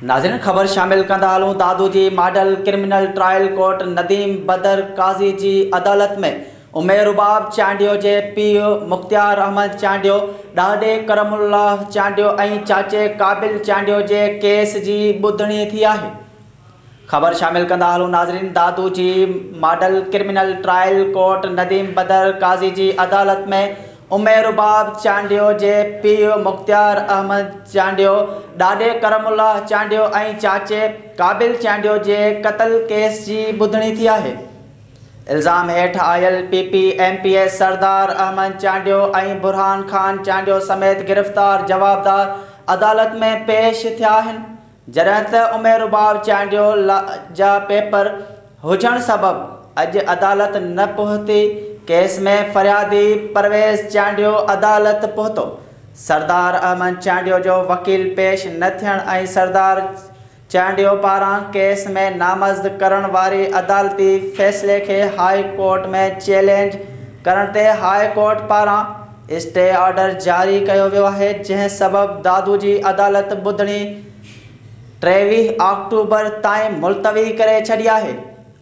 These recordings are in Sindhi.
ناظرين خبر شامل ڪندا هلون دادو جي model criminal trial court Nadeem Badar Qazi جي عدالت ۾ ام رباب چانڊيو جي پيء مختيار احمد چانڊيو، ڏاڏي ڪرم الله چانڊيو ۽ چاچي قابل چانڊيو جي ڪيس جي ٻڌڻي ٿي آهي. خبر شامل ڪندا هلون ناظرين دادو جي model criminal trial court Nadeem Badar Qazi جي عدالت ۾ ام رباب چانڊيو جي پيء مختيار احمد چانڊيو، ڏاڏي ڪرم الله چانڊيو ۽ چاچي قابل چانڊيو جي قتل ڪيس جي ٻڌڻي ٿي آهي. الزام هيٺ آيل P P M P A Sardar Ahmed Chandio ۽ Burhan Khan Chandio سميت گرفتار جوابدار عدالت ۾ پيش ٿيا آهن. جڏهن ته ام رباب چانڊيو جا پيپر هجڻ سبب اڄ عدالت نه پهتي، ڪيس ۾ فريادي پرويز چانڊيو عدالت پهتو، سردار احمد چانڊيو جو وڪيل پيش نه ٿيڻ ۽ سردار چانڊيو پاران ڪيس ۾ نامزد ڪرڻ واري عدالتي فيصلي کي هاء ڪورٽ ۾ چئلينج ڪرڻ تي هاء ڪورٽ پاران اسٽي آرڊر جاري ڪيو ويو آهي، جنهن سبب دادو جي عدالت ٻڌڻي 23 آڪٽوبر تائين ملتوي ڪري ڇڏي آهي.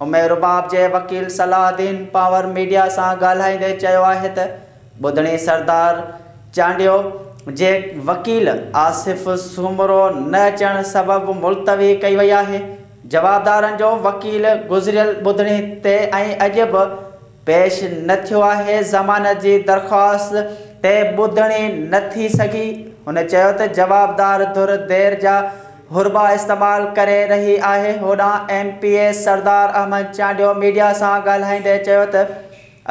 ام رباب جي وڪيل صلاح الدين پنهور ميڊيا سان ڳالهائيندي چيو آهي ته ٻڌڻي سردار چانڊيو جي وڪيل آصف سومرو نه اچڻ سبب ملتوي ڪئي وئي آهي، جوابدارن جو وڪيل گذريل ٻڌڻي تي ۽ اڄ به پيش نه ٿيو آهي، ضمانت جي درخواست تي ٻڌڻي نه ٿي سگهي، هن چيو ته جوابدار ڌر دير جا حربا استعمال ڪري رهي آهي، هوڏانهن M P A Sardar Ahmed Chandio media سان ڳالهائيندي چيو ته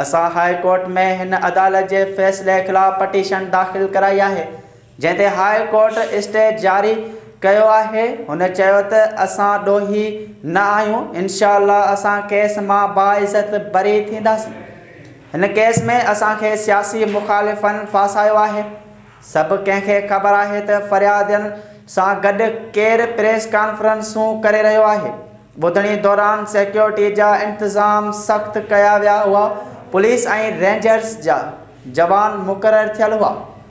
اسان هاء ڪورٽ ۾ هن عدالت جي فيصلي خلاف پٽيشن داخل ڪرائي آهي، جنهن تي هاء ڪورٽ اسٽي جاري ڪيو آهي، هن چيو ته اسان ڏوهي نه آهيون، انشاء الله اسان ڪيس مان باعزت بري ٿينداسين، هن ڪيس ۾ اسان کي سياسي مخالفن ڦاسايو آهي، سڀ ڪنهن کي خبر آهي ته فريادين سان گڏ ڪير پريس ڪانفرنسون ڪري رهيو آهي، ٻڌڻي دوران سيڪيورٽي جا انتظام سخت ڪيا ويا هئا، پوليس ۽ رينجرز جا جوان مقرر ٿيل هئا.